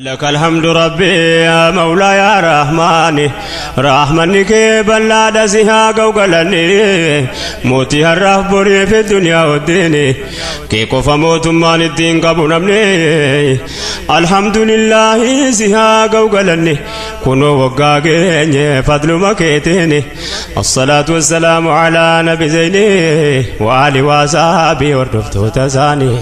لك الحمد ربي يا مولاي يا رحماني رحمنك بلاد سها قوقلني موتي الرهبري في الدنيا والدين كي قف موت مال الدين قبل نمني الحمد لله سها قوقلني كنو وقاقيني فضل مكيتيني الصلاة والسلام على نبي زيني وآله وصحبه وردفته تزاني.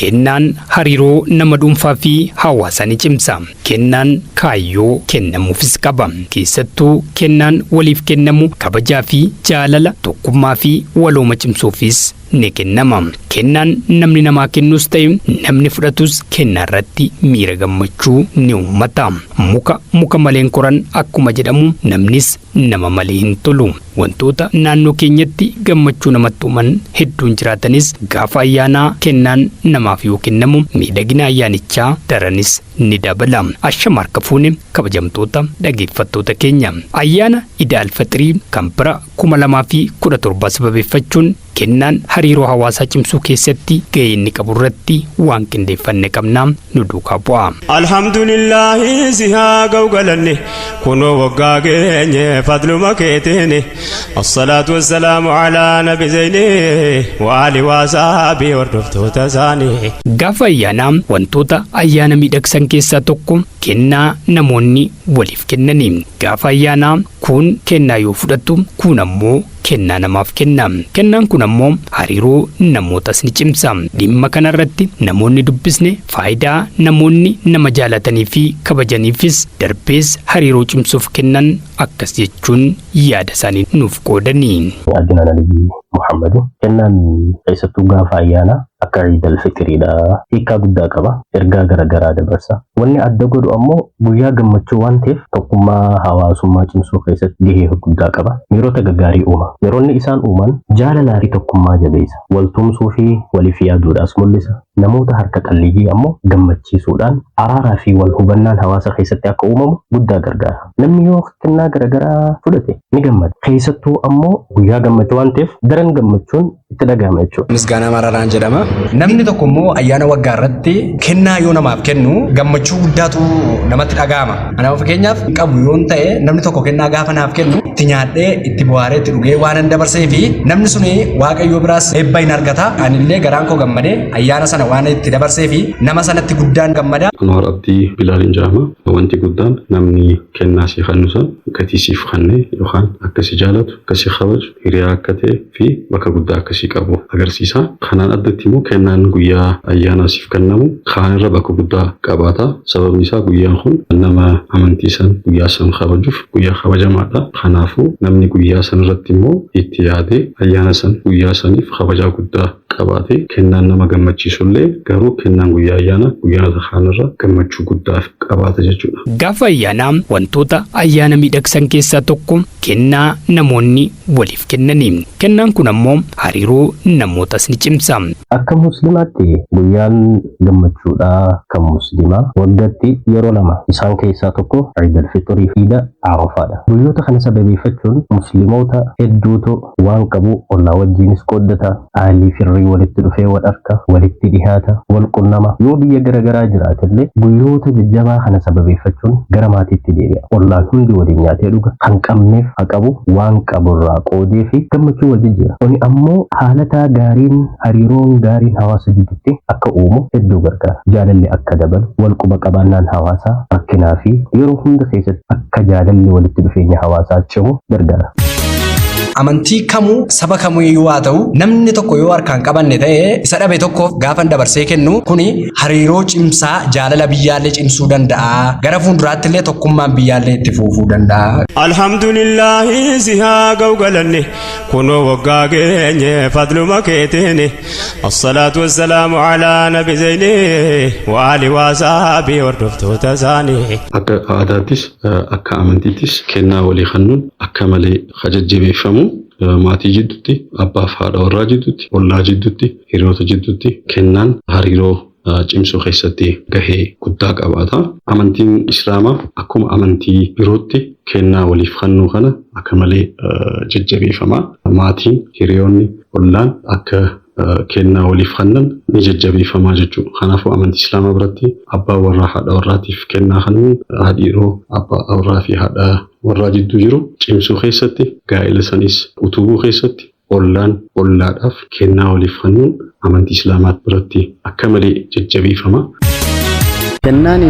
Kennaan hariiroo nama dhuunfaa fi hawaasaa ni cimsa. Kennaan kaayyoo kennamuufis qaba. Keessattuu kennaan waliif kennamu kabajaa fi jaalala, tokkummaa fi walooma cimsuufis ni kennama. Kennaan namni namaa kennus ta'e namni fudhatus kennaa irratti miira gammachuu ni uummata. Muka muka maleen koran akkuma jedhamu namnis nama malee hin tolu. Wantoota naannoo keenyatti gammachuu namatti uuman hedduun jiraatanis gaafa ayyaanaa kennaan namaaf yoo kennamu miidhagina ayyaanichaa daranis ni dabala. Ashama harka fuune, kabajamtoota dhaggeeffattoota keenya. Ayyaana Iid Alfaxirii kan bara 2017 sababeeffachuun kennaan hariiroo hawaasaa cimsuu keessatti gahee inni qabu irratti waan qindeeffanne qabnaa, nu duukaa bu'a. الحمد لله سها قوقلني كنو وقاقيني فضل مكيتيني الصلاة والسلام على نبي زيني وآله وصحبه وردفته تزاني. Gaafa ayyaanaa wantoota ayyaana miidhagsan keessaa tokko kennaa namoonni waliif kennani. Gaafa ayyaanaa kun kennaa yoo fudhattu, kun ammoo kennaa namaaf kenna. Kennaan kun ammoo hariiroo namootas ni cimsa. Dhimma kanarratti namoonni dubbisne faayidaa namoonni nama jaalatanii fi kabajaniifis darbees hariiroo cimsuuf kennan akkas jechuun yaada isaanii nuuf qoodani. Adinaan Aliyyi Muhammadu. Kennaan keessattuu gaafa ayyaanaa akka Iid al-Fixiriidha. Hiikaa guddaa qaba. Ergaa garaagaraa dabarsa. Wanni adda godhu ammoo guyyaa gammachuu waan ta'eef tokkummaa hawaasummaa cimsuu keessatti gahee guddaa qaba. Miirota gaggaarii uuma. Miironni isaan uuman jaalalaa fi tokkummaa jabeessa. Wal tumsuu fi waliif yaaduudhaas mul'isa. Namoota harka qalleeyyii ammoo gammachiisuudhaan araaraa fi wal hubannaan hawaasa keessatti akka uumamu guddaa gargaara. Namni yoo kennaa garaagaraa fudhate ni gammada. Keessattuu ammoo guyyaa gammachuu waan ta'eef daran gammachuun itti dhagahama jechuudha. Misgaanaa Mararaan jedhama. Namni tokko immoo ayyaana waggaa irratti kennaa yoo namaaf kennu gammachuu guddaatu namatti dhagahama. Kanaaf, fakkeenyaaf, qabu yoon ta'e, namni tokko kennaa gaafa naaf kennu itti nyaadhee, itti bohaaree, itti dhugee waan an dabarsee fi namni suni Waaqayyoo biraas eebba hin argata. Anillee garaan koo gammadee ayyaana sana waan itti dabarsee fi nama sanatti guddaan gammada. Anwar Abdii Bilaaliin jedhama. Wanti guddaan namni kennaa si kennu san gatii siif kennee yookaan akka si jaalatu, akka si kabaju, hiriyaa akka ta'e fi bakka guddaa akka si qabu agarsiisa. Kanaan addatti immoo kennaan guyyaa ayyaanaa siif kennamu kaanirra bakka guddaa qabaata. Sababni isaa guyyaan kun nama amantii san guyyaa san kabajuuf guyyaa kabajamaadha. Kanaafuu namni guyyaa san irratti immoo itti yaadee ayyaana san guyyaa saniif kabajaa guddaa qabaate kennaan nama gammachiisullee, garuu kennaan guyyaa ayyaana guyyaa kaanirra gammachuu guddaa qabaata jechuudha. Gaafa ayyaanaa wantoota ayyaana miidhagsan keessaa tokko kennaa namoonni waliif kennani. Kennaan kun ammoo hariiroo namootas ni cimsa. Akka Musliimaatti guyyaan gammachuudhaa kan Musliimaa waggaatti yeroo lama. Isaan keessaa tokko Iid al-Fixrii fi Iida Arafaadha. Guyyoota kana sababeeffachuun Musliimoota hedduutu waan qabu ollaa wajjinis qooddata. Aalii firrii walitti dhufee wal arka, walitti dhihaata, wal qunnama. Yoo biyya garaagaraa jiraatellee guyyoota jajjabaa kana sababeeffachuun gara maatiitti deebi'a. Ollaan hundi waliin nyaatee dhuga. Kan qabneef haa qabu, waan qaburraa qoodee fi gammachuu wal jijjiira. Kuni ammoo haalata gaariin, hariiroon gaariin hawaasa gidduutti akka uumu hedduu gargaara. Jaalalli akka dabalu, wal quba qabaannaan hawaasaa rakkinaa fi yeroo hunda keessatti akka jaalalli walitti dhufeenya hawaasaa cimu gargaara. Amantii kamuu, saba kamiyyuu haa ta'u, namni tokko yoo harkaan qabanne ta'e isa dhabe tokkoof gaafa dabarsee kennu kuni hariiroo cimsaa, jaalala biyyaallee cimsuu danda'a. Gara fuulduraatti illee tokkummaan biyyaallee itti fufuu danda'a. الحمد لله سها قوقلني كنو وقاقيني فضل مكيتيني الصلاة والسلام على نبي زيني وآله وصحبه وردفته تزاني. Akka aadaattis akka amantiittis kennaa walii kennuun akka malee jajjabeeffamu. Maatii jidduutti, abbaa fi haadha warraa jidduutti, ollaa jidduutti, hiriyoota jidduutti kennaan hariiroo cimsuu keessatti gahee guddaa qabaata. Amantiin Islaamaa akkuma amantii birootti kennaa waliif kennuu kana akka malee jajjabeeffama. Maatiin, hiriyoonni, ollaan akka kennaa waliif kennan ni jajjabeeffamaa jechuudha. Kanaafuu amantii Islaamaa biratti abbaa warraa haadha warraatiif kennaa kennuun hariiroo abbaa warraa fi haadha warraa jidduu jiru cimsuu keessatti, gaa'ela sanis utubuu keessatti, ollaan ollaadhaaf kennaa waliif kennuun amantii Islaamaa biratti akka malee jajjabeeffama. Kennaan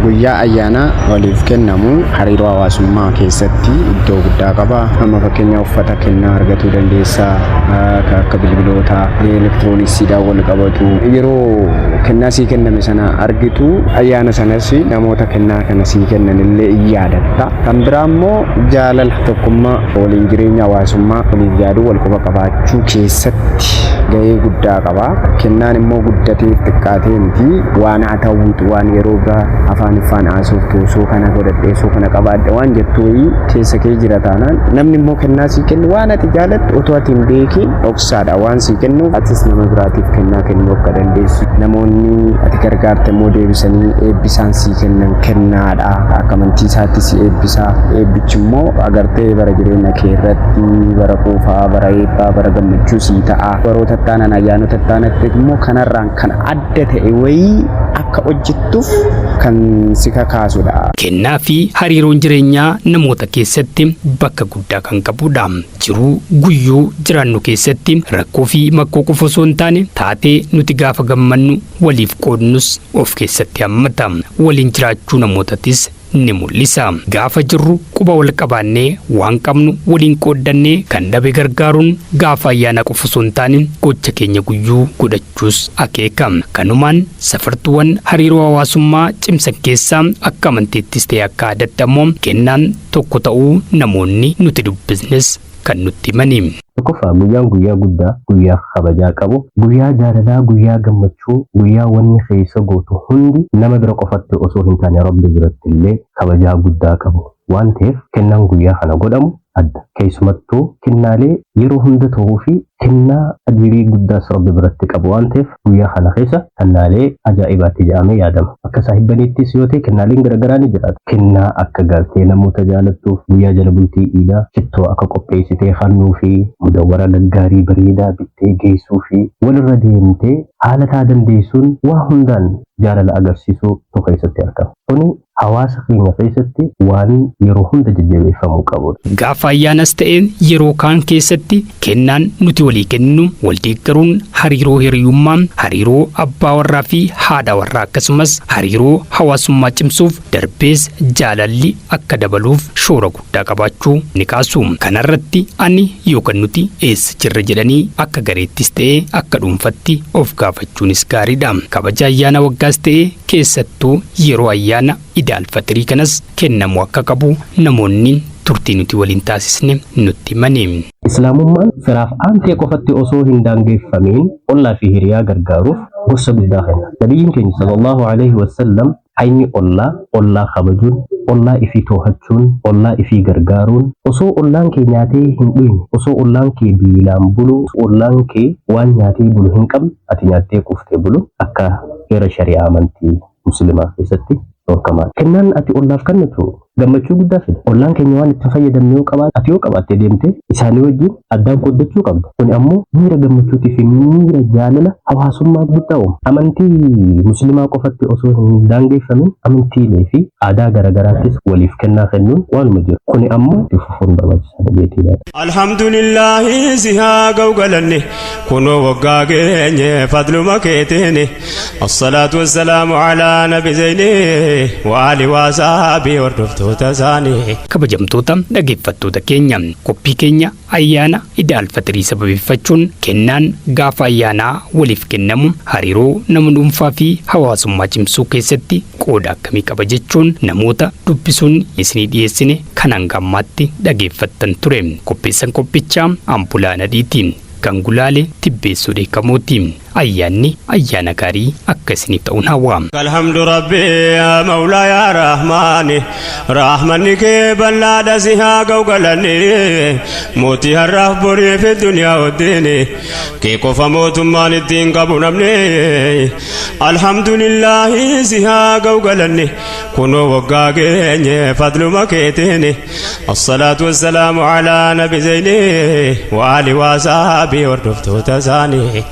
guyyaa ayyaanaa waliif kennamu hariiroo hawaasummaa keessatti iddoo guddaa qaba. Amma fakkeenya uffata kennaa argatuu dandeessaa, akka bilbilootaa, elektirooniksiidhaan wal qabatu. Yeroo kennaa sii kenname sana argitu, ayyaana sanas namoota kennaa kana sii kennan illee in yaadatta. Kan biraa immoo jaalala, tokkummaa, waliin jireenya hawaasummaa, waliif yaaduu, wal quba qabaachuu keessatti gahee guddaa qaba. Kennaan immoo guddatee xiqqaatee miti, waan haa ta'uutu, waan yeroo biraa afaan ifaan haasoftu, osoo kana godhadhee, osoo kana qabaadhe waan jettu wayii keessa kee jira taanaan, namni immoo kennaa sii kennu waan ati jaalattu otoo ati hin beekin dhoksaadha waan sii kennuuf, atis nama biraatiif kennaa kennuu akka dandeessu, namoonni ati gargaarte immoo deebisanii eebbisaan sii kennan kennaadha. Akka amantii isaatti si eebbisaa, eebbichi immoo agartee bara jireenya kee irratti bara quufaa, bara eebbaa, bara gammachuu sii ta'a. Baroota taanan, ayyaanota taanatti immoo kanarraan kan adda ta'e wayii akka hojjettuuf kan si kakaasudha. Kennaa fi hariiroon jireenyaa namoota keessatti bakka guddaa kan qabudha. Jiruu guyyuu jiraannu keessatti rakkoo fi makkoo qofa osoo hin taane, taatee nuti gaafa gammannu waliif qoodnus of keessatti hammata. Waliin jiraachuu namootatis ni mul'isa. Gaafa jirru quba wal qabaannee, waan qabnu waliin qooddannee, kan dhabe gargaaruun gaafa ayyaana qofa osoo hin taane gocha keenya guyyuu godhachuus akeeka. Kanumaan safartuuwwan hariiroo hawaasummaa cimsan keessaa akka amantiittis ta'e akka aadaatti ammoo kennaan tokko ta'uu namoonni nuti dubbisnes kan nutti himani. Tokkoffaa, guyyaan guyyaa guddaa, guyyaa kabajaa qabu, guyyaa jaalalaa, guyyaa gammachuu, guyyaa wanni keessa gootu hundi nama bira qofatti osoo hin taane Rabbi biratti illee kabajaa guddaa qabu waan ta'eef, kennaan guyyaa kana godhamu adda. Keessumattuu kennaalee yeroo hunda ta'uu fi kennaa ajirii guddaas Rabbi biratti qabu waan ta'eef, guyyaa kana keessa kennaalee ajaa'ibaatti jedhamee yaadama. Akka saahibbaniittis yoo ta'e kennaaleen garaagaraa ni jiraatu. Kennaa akka gartee namoota jaalattuuf guyyaa jala bultii iidaa shittoo akka qopheessitee fannuu fi mudawwara gaggaarii bareedaa bittee geessuu fi walirra deemtee haala taa dandeessuun waa hundaan jaalala agarsiisuu tokko keessatti argama. Kuni hawaasa keenya keessatti waan yeroo hunda jajjabeeffamuu qabudha. Gaafa ayyaanas ta'e yeroo kaan keessatti kennaan nuti walii kennu wal deeggaruun hariiroo hiriyummaa, hariiroo abbaa warraa fi haadha warraa, akkasumas hariiroo hawaasummaa cimsuuf, darbees jaalalli akka dabaluuf shoora guddaa qabaachuu ni kaasu. Kanarratti ani yookaan nuti eessa jirra jedhanii akka gareettis ta'e akka dhuunfatti of gaafachuunis gaariidha. Kabaja ayyaana waggaas ta'e keessattuu yeroo ayyaana Idaal Faxirii kanas kennamuu akka qabu namoonni turtii nuti waliin taasisne nutti himani. Islaamummaan firaaf aantee qofatti osoo hin daangeffamiin ollaa fi hiriyaa gargaaruuf gorsa guddaa kenna. Nabiyyiin keenya sallallahu alaihi wasallam hayni ollaa, ollaa kabajuun, ollaa ifii too'achuun, ollaa ifii gargaaruun, osoo ollaan kee nyaatee hin dhuyne, osoo ollaan kee beelaan bulu, ollaan kee waan nyaatee bulu hin qabne, ati nyaattee quuftee bulu akka heera shari'aa amantii Muslimaa keessatti dhorkamaadha. Kennaan ati ollaaf kennitu gammachuu guddaa fida. Ollaan keenya waan itti fayyadamne yoo qabaate, ati yoo qabaatte deemtee isaanii wajjin addaan qooddachuu qabda. Kuni ammoo miira gammachuutii fi miira jaalala hawaasummaa guddaa uuma. Amantii Muslimaa qofatti osoo hin daangeffamin amantiilee fi aadaa garaagaraattis waliif kennaa kennuun waanuma jiru. Kuni ammoo itti fufuun barbaachisaadha jeetii yaada. Alhamdulillahi, sihaa ga'u galanne, kunoo waggaa geenye fadluma keetiin. Assalaatu wassalaamu alaa nabi zeyni wa ali wasaabii hordoftoota isaanii. Kabajamtoota dhaggeeffattoota keenya, qophii keenya ayyaana Idaal Faxirii sababeeffachuun kennaan gaafa ayyaanaa waliif kennamu hariiroo nama dhuunfaa fi hawaasummaa cimsuu keessatti qooda akkamii qaba jechuun namoota dubbisuun isinii dhiyeessine kan hanga ammaatti dhageeffattan ture. Qopheessan qophichaa Ampulaa Nadhiiti. Kan gulaale Tibbeessuu Dheekkamooti. Ayyaanni ayyaana gaarii akka isiniif ta'uun hawwa. الحمد ربي يا مولاي يا رحماني، رحمني كي بلاد سها قوقلني، موتي هرف بري في الدنيا والدين، كي قف موت مال الدين قبو نمني. الحمد لله سها قوقلني، كنو وقاقيني فضل مكيتيني. الصلاة والسلام على نبي زيني وآلي وصحبه وردفتو تساني.